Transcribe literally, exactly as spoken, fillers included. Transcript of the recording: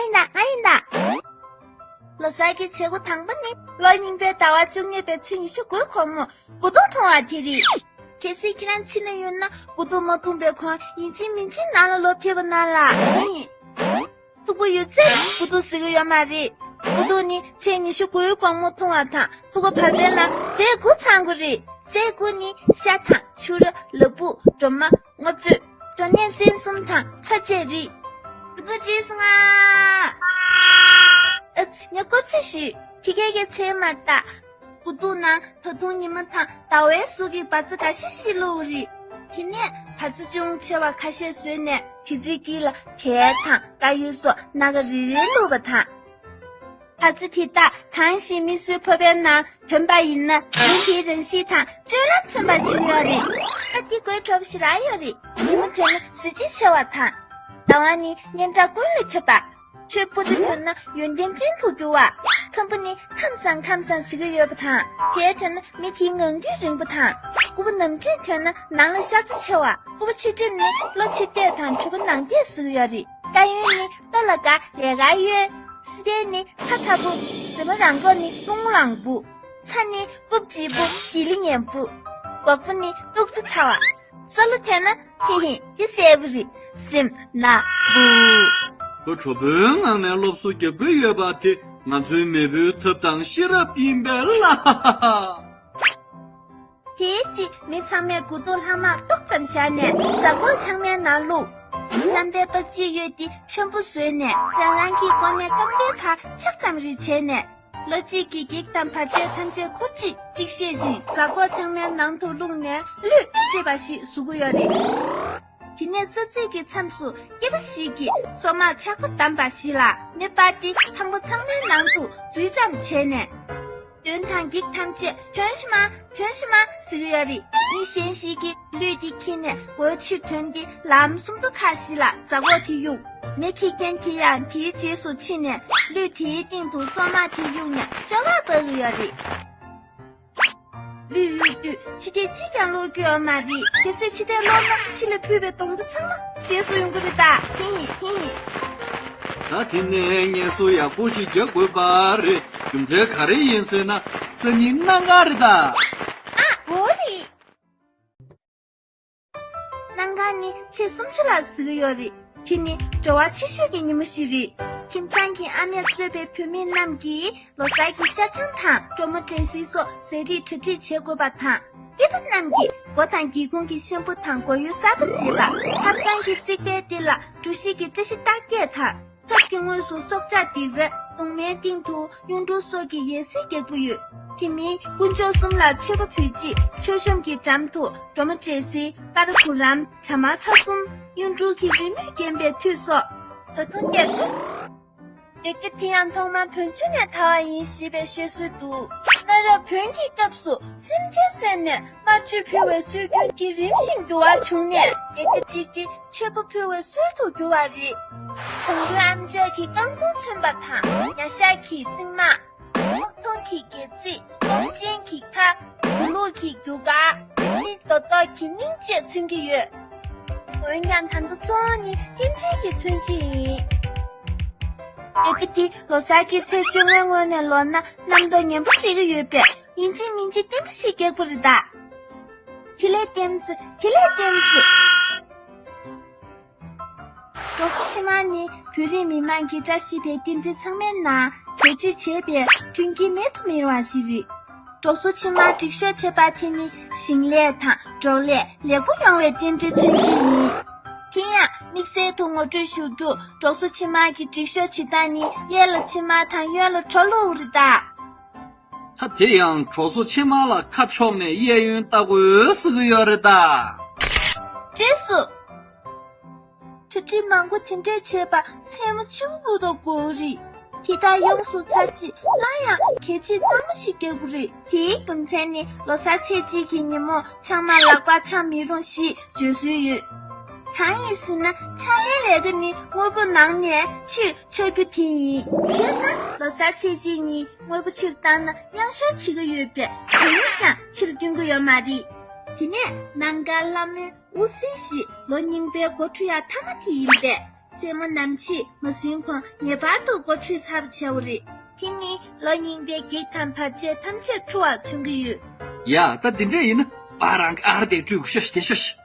ཨ་ཡིན་ད། ཨ་ཡིན་ད། ལོ་གསར་གྱི་བྱེད་སྒོ་དང་པོ་ནི་ལོ་རྙིང་པའི་ཟླ་བ་བཅུ་གཉིས་པའི་ཚེས་ཉི་ཤུ་དགུའི་དགོང་མོ་དགུ་ཐུག་མཐོང་བ་དེ་རེད། གལ་སྲིད་ཁྱེད་རང་ཕྱི་ན་ཡོད་ན་དགུ་ཐུག་མ་འཐུང་པའི་གོང་ཡིན་གཅིག་མིན་གཅིག་ནང་ལ་ལོག་ཕེབས་པ་གནང་ལ། ཨ་ཡིན། ཐུག་པ་ཡོད་ཚད་དགུ་ཐུག་ཟེར་གྱི་ཡོད་མ་རེད། དགུ་ཐུག་ནི་ཚེས་ཉི་ཤུ་དགུའི་དགོང་མོ་འཐུང་བ་དང་ཐུག་པ་བར་མཚམས་ན་ཚེས་དགུ་ཚང་དགོས་རེད། ཚེས་དགུ་ནི་ཤ་དང་ཕྱུར་ར་ལ་ཕུག་སྒྲོལ་མ་སྔོ་ཚོད་སྒྲོ་ནས་སྲན་གསུམ་དང་ཚྭ་བཅས་རེད། དགུ་ཐུག་བྲིས་སོང་ང་། ཨ་ཙི་ངས་སྐུ་ཚེ་ཞུས། ཁྱི་སྐད་ཀྱི་ཚེ་མ་ལྟ། དགུ་ཐུག་ན་ད་དུང་ཉི་མ་དང་ཟླ་བའི་གཟུགས་ཀྱི་བ་ཚྭ་འགའ་ཤས་ཤིག་བླུགས་རེད། དེ་ནས་བ་ཚྭ་ཅུང་ཆེ་བ་ཁ་ཤས་བཟོས་ནས་དེ་ཚོའི་དཀྱིལ་ལ་གད་དང་དཀར་ཡོལ་སོགས་སྣ་ཁ་རེ་རེ་བླུགས་པ་དང་། བ་ཚྭ་དེ་དག་གང་ཞིག་མི་གསོད་ཕོར་པའི་ནང་ཐོན་པ་ཡིན་ན་མི་དེའི་རང་གཤིས་དང་སྤྱོད་ལམ་མཚོན་པར་བྱེད་ཀྱི་ཡོད་རེད། ད་འདི་དགོད་བྲོ་པོ་ཞེ་དྲག་ཡོད་རེད། ཉི་མ་ཐོན་ན་གཟི་བརྗིད་ཆེ་བ་དང་། ཟླ་བ་ནི་སྙན་གྲགས་ཀུན་ལ་ཁྱབ་པ། མཆོད་ཕུད་དེ་ཐོན་ན་ཡོན་ཏན་ཅན་དུ་འགྱུར་བ། ཁམ་བུ་ནི་ཁམས་བཟང་ཁམས་བཟང་ཟེར་གྱི་ཡོད་པ་དང་། བལ་ཐོན་ན་མི་དེའི་ངང་རྒྱུད་རིང་པོ་དང་། ཀུ་བུ་ནམ་འགྲིག་ཐོན་ན་ནང་ལ་ཤ་ཚ་ཆེ་བ། ཀུ་བུ་ཕྱི་འགྲིབ་ནི་བློ་ཕྱི་བདེ་དང་གྲུ་པ་ནང་བདེ་ཟེར་གྱི་ཡོད་རེད། དཀར་ཡོལ་ནི་ལྟོ་ལ་དགའ་ལས་ཀ་གཡོལ། སེར་པོ་ནི་ཁ་ཚ་པོ། རྫི་མ་རང་མགོ་ནི་རླུང་ལངས་པོ། ཚྭ་ནི་རྐུབ་ལྗིད་པོ་དགེ་ལེགས་ངན་པོ། སྒོག་པོ་ནི་ཏུག་ཏུ་ཚ་བ། སོ་ལོ་ཐོན་ན་ཧི་ཧི་དེ་གསལ་པོ་རེད། སེམས་ན་བུ། ཁོ་གྲོགས་པོའི་ངང་ནས་སློབ་གསོ་རྒྱག་གི་ཡོད་པ་དེ་ང་ཚོའི་མེས་པོའི་ཐབས་དང་ཤེས་རབ་ཡིན་པས་ལ། དེའི་རྗེས་མི་ཚང་མས་དགུ་ཐུག་ལྷག་མ་ཏོག་ཙམ་བཞག་ནས་རྫ་སྒོག་ཆང་མའི་ནང་བླུགས། རྩམ་པའི་པགས་ཅིག་གཡོས་ཏེ་ཆེན་པོ་བཟོས་ནས་རང་རང་གི་སྒོ་ནས་རྐང་པའི་བར་ཕྱག་ཙམ་རེ་བྱས་ནས། ལོ་གཅིག་གི་བགེགས་དང་བར་ཆད་ཐམས་ཅད་འཁོར་ཅིག་ཅིག་བཤད་ཅིང་རྫ་སྒོག་ཆང་མའི་ནང་དུ་བླུགས་ནས་གླུད་ཅེས་པ་ཞིག་བཟོ་གི་ཡོད་རེད། དེ་ནས་ས་ཚིགས་ཀྱི་མཚམས་སུ་སྐྱེས་པ་ཞིག་གིས་སོ་མ་ཆག་པ་བསྡམས་པ་ཞིག་ལ་མེ་སྤར་ཏེ་ཐང་པ་ཚང་མའི་ནང་དུ་འཛུལ་ཙམ་བྱས་ནས། གདོན་དང་བགེགས་ཐམས་ཅད་ཐོན་ཤི་མ་ཐོན་ཤི་མ་ཟེར་གྱི་ཡོད་རེད། མི་གཞན་ཞིག་གིས་གླུད་དེ་འཁྱེར་ནས་སྒོའི་ཕྱིར་ཐོན་ཏེ་ལམ་སུམ་མདོ་ཁ་ཤས་ལ་རྫ་སྒོག་དེ་གཡུགས། མེ་འཁྱེར་མཁན་དེ་ཡང་དེའི་རྗེས་སུ་ཕྱིན་ནས་གླུད་དེའི་སྟེང་དུ་སོ་མ་དེ་གཡུགས་ནས་ཤོ་བ་འབག་གི་ཡོད་རེད། གླུད་གཡུག་དུས་ཕྱི་ཐལ་གཅིག་ཀྱང་སློག་རྒྱུ་ཡོད་མ་རེད། གལ་སྲིད་ཕྱི་ཐལ་སློག་ན་ཕྱི་ལ་ཕུལ་བའི་སྡོང་པོ་ཚང་མ་རྗེས་སུ་ཡོང་གི་རེད་ད། ཧི་ཧི་ཧི་ཧི། ད་དེ་ནས་ངལ་གསོ་ཡག་པོ་ཞིག་རྒྱག་དགོས་པ་རེད། རྒྱུ་མཚན་ག་རེ་ཡིན་ཟེར་ན་སང་ཉིན་གནམ་གང་རེད་ད། ཨ་འོ་རེད། གནམ་གང་ནི་ཚེས་སུམ་ཅུ་ལ་ཟེར་གྱི་ཡོད་རེད། དེ་ནི་འབྲེལ་བ་ཆེ་ཤོས་ཀྱི་ཉིན་མོ་ཞིག་རེད། ཁྱིམ་ཚང་གི་ཨ་མས་གཙོས་པའི་བུད་མེད་རྣམས་ཀྱིས་ལོ་གསར་གྱི་ཤ་ཆང་དང་སྒྲོལ་མ་འདྲེན་སིལ་སོགས་ཟས་རིགས་གྲ་སྒྲིག་བྱེད་དགོས་པ་དང་། སྐྱེས་པ་རྣམས་ཀྱིས་སྒོ་དང་སྒེའུ་ཁུང་གི་ཤམ་བུ་དང་སྒོ་ཡོལ་གསར་པ་བྱེད་པ། ཐབ་ཚང་གི་རྩིག་པའི་སྟེང་ལ་འབྲུ་བཞི་གི་བཀྲ་ཤིས་རྟགས་བརྒྱད་དང་། ཐབ་ཀྱི་ངོས་སུ་སྲོག་ཆགས་སྡིག་ར་གདུང་མའི་སྟེང་དུ་གཡུང་དྲུང་སོགས་ཀྱི་ཡང་སྲིད་རྒྱལ་པོ་ཡོད། དེ་མིན་དཀོན་མཆོག་གསུམ་ལ་མཆོད་པ་ཕུལ་རྗེས་མཆོད་གཤོམ་གྱི་འགྲམ་དུ་སྒྲོལ་མ་འདྲེན་སིལ་ཀ་ར་བུ་རམ་བྱ་དམར་ཚར་གསུམ་གཡུང་དྲུང་གི་རི་མོས་བརྒྱན་པའི་ཐུད་སོགས། ད་དུང་རྒྱལ་པོ། ལས་ཀ་དེ་ཡང་ཐོག་མར་བོན་ཆོས་ནས་དར་བ་ཡིན་ཞེས་པའི་བཤད་སྲོལ་འདུག་གནའ་རབས་བོན་གྱི་སྐབས་སུ་སེམས་ཅན་བསད་ནས་དམར་མཆོད་ཕུལ་བའི་སྲོལ་རྒྱུན་དེ་རིམ་བཞིན་འགྱུར་བ་བྱུང་ནས་ལས་ཀ་གཅིག་གིས་མཆོད་པ་ཕུལ་བའི་སྲོལ་དུ་གྱུར་བ་རེད། དང་པོའི་ཨམ་ཅོག་གིས་རྐང་འཐུང་མཚོན་པ་དང་ཉ་ཤ་གིས་རྩིག་མ། ཁོག་འཐུང་གིས་སྒལ་ཚིགས། རྐང་ཅན་གྱིས་ཁ། དུག་ལོག་གིས་རྒྱུ་སྐར། ཏིག་ཏིག་རྡོག་རྡོག་གིས་སྙིང་བཅས་མཚོན་གྱི་ཡོད། འོན་ཀྱང་ད་ལྟ་གཙོ་བོ་ནི་རྟེན་འབྲེལ་གྱི་མཚོན་བྱེད་ཡིན། ལས་ཀ་འདི་ལོ་གསར་གྱི་ཚེས་བཅོ་ལྔའི་སྔོན་ནས་ལོག་ན་རྣམ་རྟོག་ངན་པ་སྐྱེ་གི་ཡོད་པས་ཡིན་གཅིག་མིན་གཅིག་བསྟན་པ་ཞིག་རྒྱག་པ་རེད་ད། དེ་ལས་བསྟན་ཚེ་དེ་ལས་བསྟན་ཚེ། འབྲོག་སོ་ཕྱི་མ་ནི་བོད་རིགས་མི་མང་གི་བཀྲ་ཤིས་པའི་རྟེན་འབྲེལ་ཚང་མའི་ནང་བེད་སྤྱོད་བྱེད་པའི་མཐུན་རྐྱེན་མེད་དུ་མི་རུང་བ་ཞིག་རེད། འབྲོག་སོ་ཕྱི་མ་སྒྲིག་ཤོག་ཆད་པ་དེ་ནི་ཞིང་ལས་དང་འབྲོག་ལས་ལེགས་པོ་ཡོང་བའི་རྟེན་འབྲེལ་མཚོན་བྱེད་ཡིན། དེ་ཡང་དམིགས་བསལ་དུ་ངོ་སྤྲོད་ཞུ་རྒྱུ། འབྲོག་སོ་ཕྱི་མ་གི་སྒྲིག་ཤོག་བྱེད་སྟངས་ནི་གཡས་ལ་ཕྱེ་མར་དང་གཡོན་ལ་གྲོ་བླུགས་རེད་ད། ད་དེ་ཡང་འབྲོག་སོ་ཕྱི་མ་ལ་ཁ་ཕྱོགས་ནས་གཡས་གཡོན་ལྟ་དགོས་ཟེར་གྱི་ཡོད་རེད་ད། བྲིས་སོ། གྲ་སྒྲིག་མང་པོ་དེ་འདྲས་བྱས་པ་མཚན་མོ་ཆུ་བོ་དང་དགོས་རེད། དེ་དག་ཡོངས་སུ་ཚར་རྗེས་སླར་ཡང་གད་ཕྱིས་གཙང་མ་ཞིག་རྒྱག་དགོས་རེད། དེའི་རྒྱུ་མཚན་ནི་ལོ་གསར་ཚེས་གཅིག་གི་ཉིན་མོ་ཆང་མར་ལག་པ་འཆང་མི་རུང་ཞེས་བརྗོད་སྲོལ་ཡོད། གང་ཡིན་ཟེར་ན་ཆང་ལེན་ལས་ཀ་ནི་དངོས་པོ་ནང་ནས་ཕྱིར་ཆག་རྒྱུ་དེ་ཡིན། བྱས་ཙང་ལོ་གསར་ཚེས་གཅིག་ཉིན་དངོས་པོ་ཕྱིར་བཏང་ན་གཡང་ཤོར་བྱེད་ཀྱི་ཡོད་པས་གད་སྙིགས་ཀྱང་ཕྱིར་བཏོན་གྱི་ཡོད་མ་རེད། དེ་ནས་ནང་ཁུལ་ལྷ་མོའི་དབུ་སྲིན་ཞེས་ལོ་རྙིང་པའི་སྒོ་འཁྲུ་ཡག་མཐའ་མ་དེ་ཡིན་པས། སྲས་མོ་ནམ་ཕྱེད་མ་ཟིན་གོང་ངེས་པར་དུ་སྒོ་ཕྱེ་ཚར་བྱའོ་རེད། དེ་ནི་ལོ་རྙིང་པའི་བགེགས་དང་བར་ཆད་ཐམས་ཅད་འཁྲུ་བར་མཚོན་གྱི་ཡོད། ཡ་ད་དེ་འདྲ་ཡིན་ན་པ་རང་གི་ཨར་དེ་སྤྲུལ་ཤོ་ཤི་དེ་ཤོ་ཤི།